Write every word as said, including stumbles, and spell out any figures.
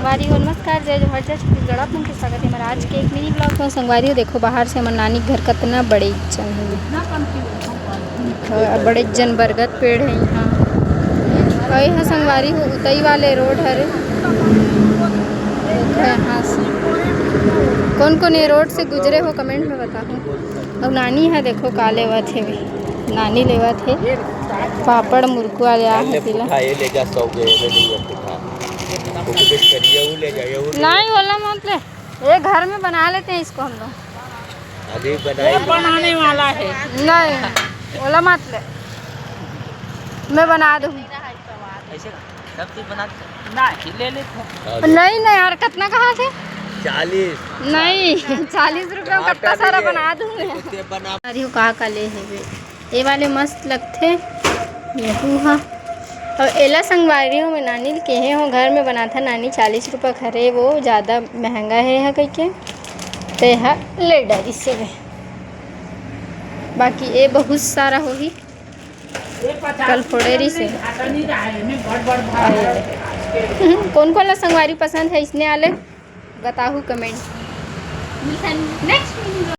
संगवारी हो, नमस्कार, जय जोहार, जय छत्तीसगढ़। आप मन के स्वागत हे हमर आज के एक mini vlog में। संगवारी हो, देखो बाहर से हमर नानी के घर कतना बड़े जन हे। देखो, बड़े जन बरगद पेड़ हे इहाँ। अउ इहाँ संगवारी हो, उतई वाले road हरे। देखो यहाँ से। कोन कोन ये road से गुजरे हो, comment में बताओ। अउ नानी हे, देखो का लेवत हे, नानी लेवत हे पापड़ मुरकुआ ले आ हे तिला। ये ले जा सौ के, ये ले जा पुठा। नहीं, ओला मत ले, ये घर में बना लेते हैं इसको हम लोग। अभी बनाने वाला है। नहीं, ओला मत ले, मैं बना दूँ। ऐसे सब चीज बना दे। नहीं, ले लेते हैं। नहीं, नहीं यार, कितना कहाँ से? चालीस। नहीं, चालीस रुपया में कितना सारा बना दूँ मैं। अरे, वो का का ले हे बे? ये वाले मस्त लगथे, यहू हा। अउ एला संगवारी हो, मैं नानी ल केहे हो, घर में बनाथा नानी, चालीस रुपया खरे, वो ज़्यादा महंगा हे हा कहिके, ते हा ले डारिस हे। बाकी ये बहुत सारा होही, कल फोड़े रिहिस हे। कोन कोन ला संगवारी पसंद हे इसने आले, बताहू comment।